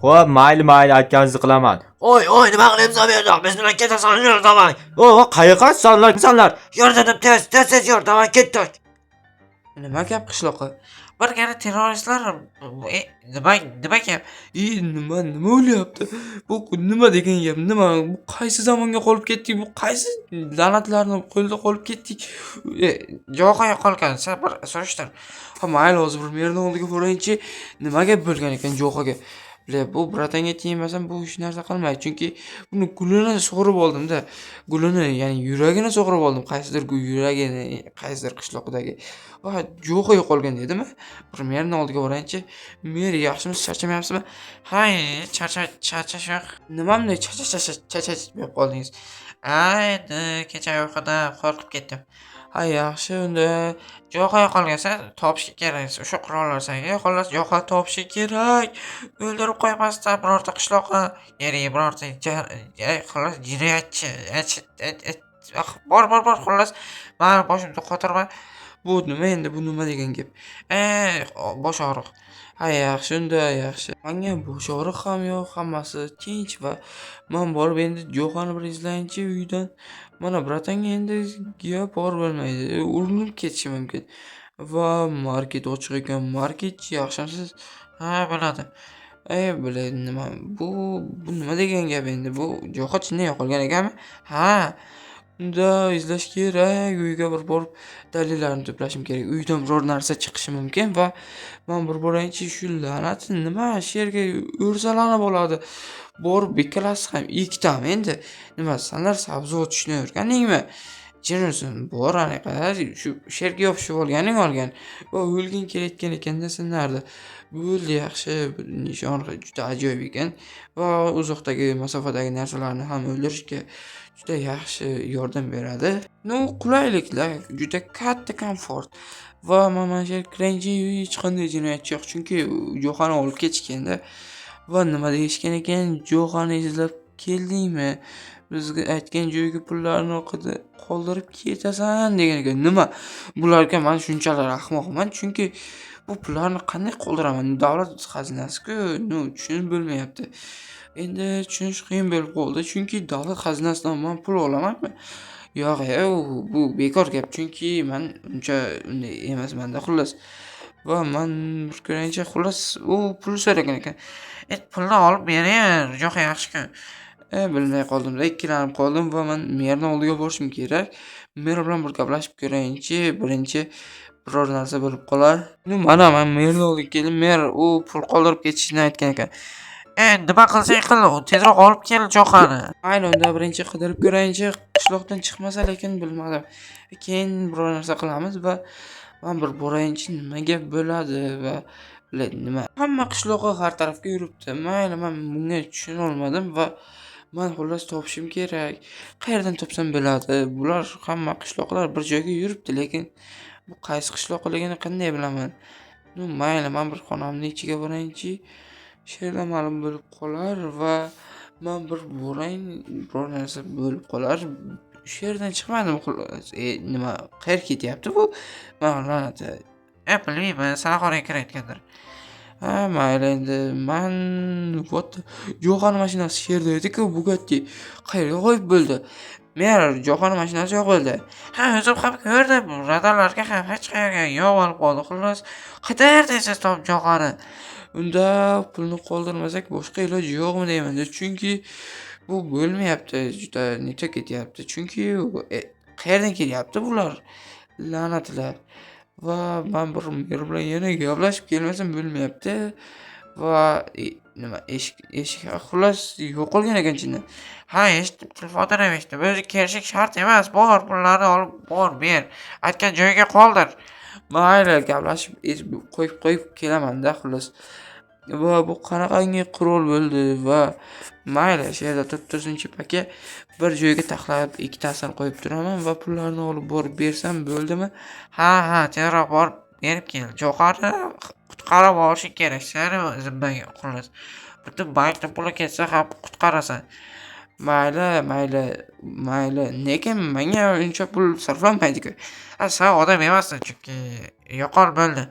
Xo'p, mayli, mayli, aytganingizni qilaman. Oy, oy, nima qilyapsan bu yerda? Biz bilan ketasan, yur, давай. O, qayerqa sanlar, sanlar? Yur dedim, tez, tez, tez yur, давай, ketdik. Nima gap qishloqqa? Birgina terroristlar nima nima gap? E, nima nima bo'lyapti? Bu nima degan gap? Nima? Bu qaysi zamonga qolib ketdik? Bu qaysi la'natlarni qo'lida qolib ketdik? E, Jo'xa yo'qolgan, sen bir surishtir. Ha, mayli, hozir bir merni oldiga borayinchi, nima gap bo'lgan ekan Jo'xaga? Бля, bu братан ga tegmasam, bu hech narsa qilmaydi. Chunki uni gulini sug'urib oldim-da. Gulini, ya'ni yuragini sug'urib oldim. Qaysidir yuragini, qaysidir qishloqdagi. Va Jo'xa yo'qolgan dedimi? Bir merni oldiga borayinchi. Mer, yaxshimisiz, charchamayapsizmi? Ha, charchash yo'q. Nima bunday chacha chacha chacha bo'lib qoldingiz? Ay, endi kecha uyquda qo'rqib ketdim. Ha, yaxshi unda. Jo'xa yo'qolgan, sen topishga kerak. O'sha qurollar senga, xullas, Jo'xa topishga kerak. O'ldirib qo'ymasdan birorta qishloqqa, ya'ni birorta xullas jinoyatchi. Bor, bor, bor, xullas, mani boshimni qotirma. Bu nima endi, bu nima degan gap? E, bosh og'riq. Ha, yaxshi unda, yaxshi. Manga bosh og'riq ham yo'q, hammasi tinch va man borib endi Jo'xani bir izlayinchi uydan. Mana братан ga endi gap bor bo'lmaydi. Urinib ketishi mumkin. Va market ochiq ekan. Marketchi, yaxshimisiz? Ha, bo'ladi. E, бля, nima bu nima degan gap endi? Bu Jo'xa chindan yo'qolgan ekanmi? Ha. Unda izlash kerak. Uyga bir borib dalillarni to'plashim kerak. Uydan biror narsa chiqishi mumkin va man bir borayinchi, shu la'nati nima shu yerga o'rzalanib oladi. Borib ikkalasi ham ikkitami endi? Nima, sanlar sabzavot tushunayotganingmi? Jin ursin, bor anaqa shu yerga yopishib olganing olgan va o'lging kelayotgan ekanda senlarni. Bo'ldi, yaxshi, nishon juda ajoyib ekan va uzoqdagi masofadagi narsalarni ham o'ldirishga juda yaxshi yordam beradi. Ну, qulayliklar, juda katta komfort. Va man mana shu yerga kirayinchi, hech qanday jinoyatchi yo'q, chunki Jo'xani olib ketishganda. Va nima deyishgan ekan? Jo'xani izlab keldingmi? Bizga aytgan joyga pullarni qoldirib ketasan degan ekan. Nima? Bularga man shunchalar ahmoqman, chunki bu pullarni qanday qoldiraman? Davlat xazinasi-ku, ну, tushunib bo'lmayapti. Endi tushunish qiyin bo'lib qoldi, chunki davlat xazinasidan man pul olamanmi? Yo'q, bu bekor gap, chunki man uncha unday emasmanda, xullas. Va man bir ko'rayinchi, xullas, u pul so'ragan ekan. E, pulni olib bering, juda yaxshi-ku. E, bilmay qoldimda, ikkilanib qoldim va man merni oldiga borishim kerak. Mer bilan bir gaplashib ko'rayinchi, birinchi biror narsa bo'lib qolar. Ну, mana man merni oldiga keldim. Mer u pul qoldirib ketishini aytgan ekan. E, nima qilsang qil, tezroq olib kel Jo'xani. Mayli, unda birinchi qidirib ko'rayinchi, qishloqdan chiqmasa, lekin bilmadim. Keyin biror narsa qilamiz va man bir borayinchi, nima gap bo'ladi va nima hamma qishloqqa har tarafga yuribdi. Mayli, man bunga tushuna olmadim va man xullas topishim kerak. Qayerdan topsam bo'ladi? Bular hamma qishloqlar bir joyga yuribdi, lekin bu qaysi qishloqligini qanday bilaman? Ну, mayli, man bir xonamni ichiga borayinchi, shu yerda ma'lum bo'lib qolar va man bir borayin, biror narsa bo'lib qolar. Shu yerdan chiqmadim xullas. E, nima, qayerga ketyapti bu? Mana la'nati. E, bilmayman, sanoqxonaga kirayotgandir. Ha, mayli endi man what Jo'xani mashinasi shu yerda edi-ku, Bugatti. Qayerga qo'yib bo'ldi? Mer, Jo'xani mashinasi yo'q bo'ldi. Ha, o'zim ham ko'rdim. Radarlarga ham hech qayerga yo'q bo'lib qoldi. Xullas, qidir tez top Jo'xani. Unda pulni qoldirmasak boshqa iloji yo'qmi deyman. Chunki bu bo'lmayapti, juda necha ketyapti. Chunki qayerdan kelyapti bular? La'natlar. Va man bir mer bilan yana gaplashib kelmasam bo'lmayapti. Va nima eshik xullas yo'qolgan ekan chindan. Ha, eshitdim, telefondan ham eshitdim. O'zi kelishing shart emas. Bor, pullarni olib bor, ber. Aytgan joyiga qoldir. Mayli, gaplashib qo'yib qo'yib kelamanda xullas. Va bu qanaqangi qurol bo'ldi va mayli, shu yerda turib tursinchi paka, bir joyga taxlab ikkitasini qo'yib turaman va pullarni olib borib bersam bo'ldimi? Ha, ha, tezroq borib berib kel. Jo'xani qutqarib olishing kerak. Seni zimmangga xullas. Butun bankni puli ketsa ham qutqarasan. Mayli, mayli, mayli. Lekin menga uncha pul sarflanmaydi-ku. Ha, sen odam emassan, chunki yo'qol bo'ldi.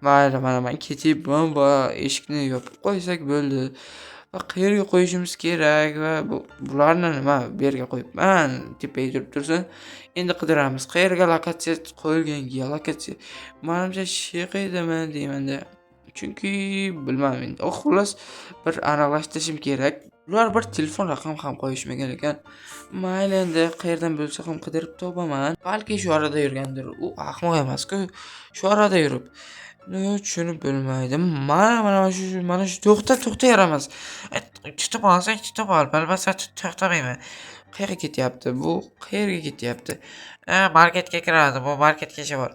Mayli, mana man ketyapman va eshikni yopib qo'ysak bo'ldi. Va qayerga qo'yishimiz kerak va bularni nima bu yerga qo'yibman, tepaga turib tursin. Endi qidiramiz. Qayerga lokatsiya qo'yilgan, geolokatsiya. Manimcha shu deymanda. Chunki bilmadim endi. Xullas bir aniqlashtirishim kerak. Ular bir telefon raqam ham qo'yishmagan ekan. Mayli endi qayerdan bo'lsa ham qidirib topaman. Balki shu orada yurgandir. U ahmoq emas-ku. Shu orada yurib. Tushunib bo'lmaydi. Mana shu to'xta yaramas. Tutib olsang tutib ol, bilmasa to'xtamayman. Qayerga ketyapti? Bu qayerga ketyapti? Marketga kiradi, bu marketgacha bor.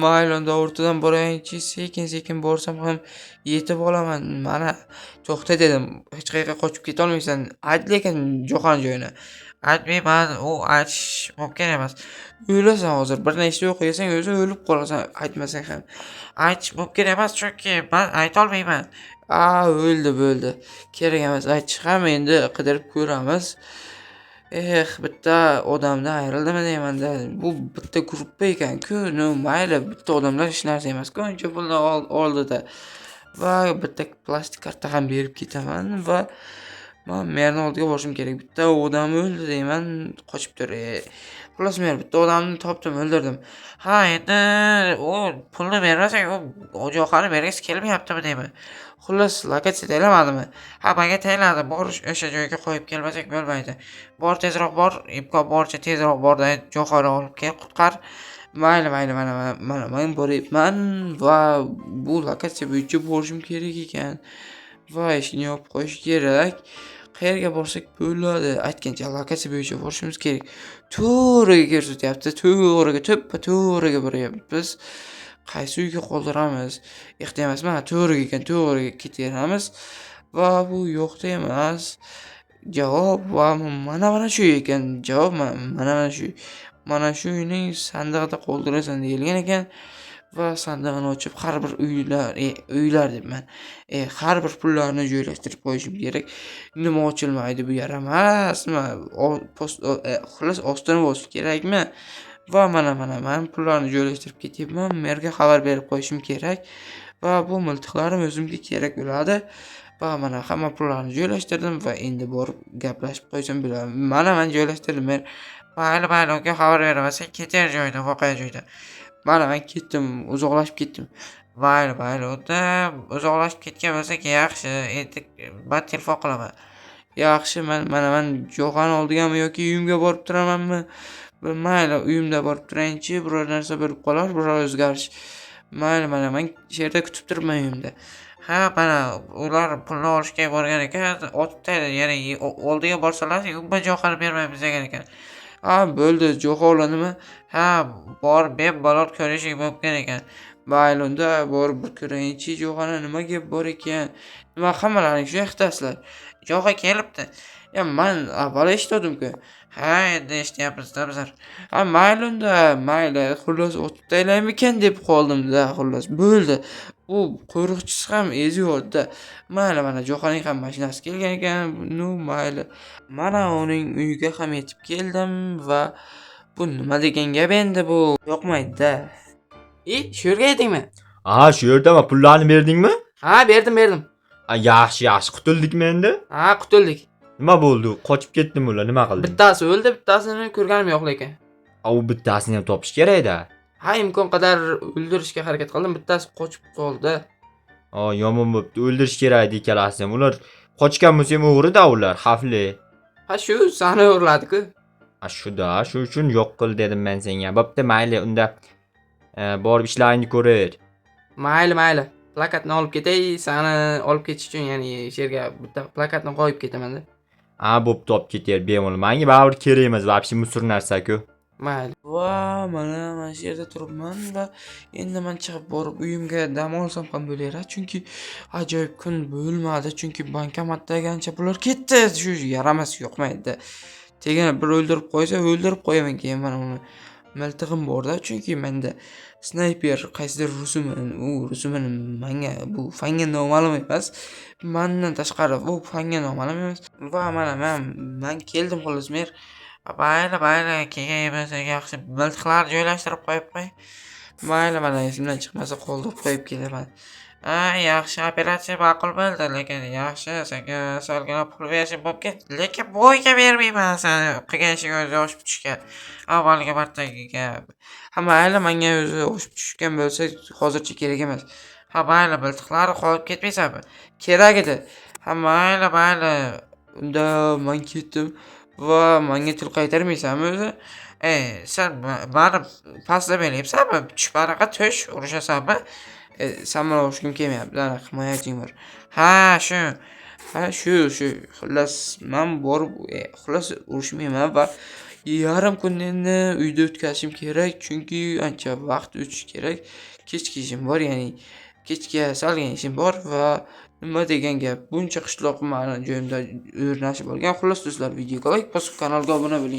Mayli unda o'rtadan borayinchi, sekin-sekin borsam ham yetib olaman. Mana to'xta dedim. Hech qayerga qochib ketolmaysan. Ayt lekin Jo'xan joyini. Aytmayman, u aytish mumkin emas. O'lasan hozir. Bir nechta o'q yesang o'zi o'lib qolasan, aytmasang ham. Aytish mumkin emas, chunki men aytolmayman. O'ldi, bo'ldi. Kerak emas aytish ham, endi qidirib ko'ramiz. Bitta odamdan ayrildim deymanda. Bu bitta gruppa ekan-ku. No, mayli, bitta odamlar hech narsa emas-ku, uncha pulni oldida. Va bitta plastik karta ham berib ketaman va men merni oldiga borishim kerak. Bitta odam o'ldi deyman, qochib tur. Xullas men bitta odamni topdim, o'ldirdim. Ha, endi u pulni bermasang, u Jo'xani bergisi kelmayaptimi deyman. Xullas lokatsiya taylamadimi? Ha, menga tayladi. Bor, o'sha joyga qo'yib kelmasak bo'lmaydi. Bor, tezroq bor, imkon boricha tezroq bor, Jo'xani olib kel, qutqar. Mayli, mana men boryapman va bu lokatsiya bo'yicha borishim kerak ekan. Va eshikni yopib qo'yish kerak. Qayerga borsak bo'ladi? Aytgancha lokatsiya bo'yicha borishimiz kerak. To'g'riga ko'rsatyapti. To'g'riga, to'ppa to'g'riga boryapmiz. Qaysi uyga qoldiramiz? Ehtiyot emas, mana to'g'riga ekan, to'g'riga ketaveramiz. Va bu yo'qda emas. Javob va mana shu ekan. Javob mana shu. Mana shu uyning sandig'ida qoldirasan deyilgan ekan. Va sandig'ini ochib har bir uylar deyman. Har bir pullarni joylashtirib qo'yishim kerak. Nima ochilmaydi, bu yaramas. Nima xullas ostini bosish kerakmi? Va mana men pullarni joylashtirib ketyapman. Merga xabar berib qo'yishim kerak. Va bu miltiqlarim o'zimga kerak bo'ladi. Va mana hamma pullarni joylashtirdim va endi borib gaplashib qo'ysam bo'ladi. Mana men joylashtirdim. Mer Mayli, unga xabar beraman. Sen keter joyda, voqea joyda. Mana men ketdim, uzoqlashib ketdim. Mayli, unda uzoqlashib ketgan bo'lsak yaxshi. Endi men telefon qilaman. Yaxshi, mana men Jo'xan oldigami yoki uyimga borib turamanmi? Mayli, uyimda borib turayinchi, biror narsa bo'lib qolar, biror o'zgarish. Mayli, mana men shu yerda kutib turibman uyimda. Ha, mana ular pulni olishga borgan ekan, otib taydi, ya'ni oldiga borsalar, umuman Jo'xani bermaymiz degan ekan. Ha, bo'ldi, Jo'xa oladimi? Ha, bor, bemalol ko'rishing mumkin ekan. Mayli, unda borib bir ko'rayinchi, Jo'xani nima gap bor ekan? Nima hammalaring shu yoqdasizlar? Jo'xa kelibdi. Ya, men avval eshitgandim-ku. Ha, endi eshityapmiz-da bizlar. Ha, mayli unda, mayli, xullas otib taylaymikan deb qoldim-da, xullas bo'ldi. U qo'riqchisi ham eziyordi. Mayli, mana Jo'xaning ham mashinasi kelgan ekan. Nu, mayli. Mana uning uyiga ham yetib keldim va bu nima degan gap endi bu? Yoqmaydi-da. Shu yerga yetdingmi? Ha, shu yerdaman. Pullarni berdingmi? Ha, berdim. Yaxshi, qutuldikmi endi? Ha, qutuldik. Nima bo'ldi? Qochib ketdimi ular? Nima qilding? Bittasi o'ldi, bittasini ko'rganim yo'q lekin. U bittasini ham topish kerak-da. Ha, imkon qadar o'ldirishga harakat qildim, bittasi qochib qoldi. Yomon bo'pti. O'ldirish kerak edi ikkalasini ham. Ular qochgan bo'lsa ham o'g'ri-da ular, xavfli. Ha, shu sani o'g'irladi-ku. Ha, shu-da, shu uchun yo'q qil dedim men senga. Bo'pti, mayli, unda borib ishlaringni ko'rar. Mayli. Plakatni olib ketay, sani olib ketish uchun, ya'ni shu yerga bitta plakatni qo'yib ketaman-da. Ha, bo'pti, olib keter, bemalol. Menga baribir kerak emas, вообще musor narsa-ku. Mayli. Va mana shu yerda turibman va endi men chiqib borib uyimga dam olsam ham bo'laveradi, chunki ajoyib kun bo'lmadi, chunki bankomatdagi ancha pullar ketdi. Shu yaramas, yoqmaydi. Tegini bir o'ldirib qo'ysa, o'ldirib qo'yaman keyin mana uni. Miltig'im borda, chunki menda snayper qaysidir rusumi, u rusumini menga bu fanga noma'lum emas. Mendan tashqari bu fanga noma'lum emas. Va mana men keldim xullas mer. Mayli, kelgan bo'lsa yaxshi. Miltiqlarni joylashtirib qo'yib qo'y. Mayli, mana esimdan chiqmasa qoldirib qo'yib kelaman. Ha, yaxshi operatsiya ma'qul bo'ldi, lekin yaxshi senga salgina pul berishim mumkin, lekin bo'yga bermayman sani qilgan ishing o'zi oshib tushgan. Avvalgi martagiga. Ha, mayli, menga o'zi oshib tushgan bo'lsa, hozircha kerak emas. Ha, mayli, miltiqlarni qolib ketmaysanmi? Kerak edi. Ha, mayli, mayli. Unda men ketdim va menga til qaytarmaysanmi o'zi? Ey, sen mani pastda beryapsanmi? Tush manaqa tush, urushasanmi? San bilan urushgim kelmayapti, ana himoyaching bor. Ha, shu. Ha, shu. Xullas, men borib, xullas urushmayman va yarim kunni endi uyda o'tkazishim kerak, chunki ancha vaqt o'tishi kerak. Kechki ishim bor, ya'ni kechki salgina ishim bor va nima degan gap, buncha qishloq mani joyimda o'rnashib olgan. Xullas do'stlar, videoga like bosib, kanalga obuna bo'ling.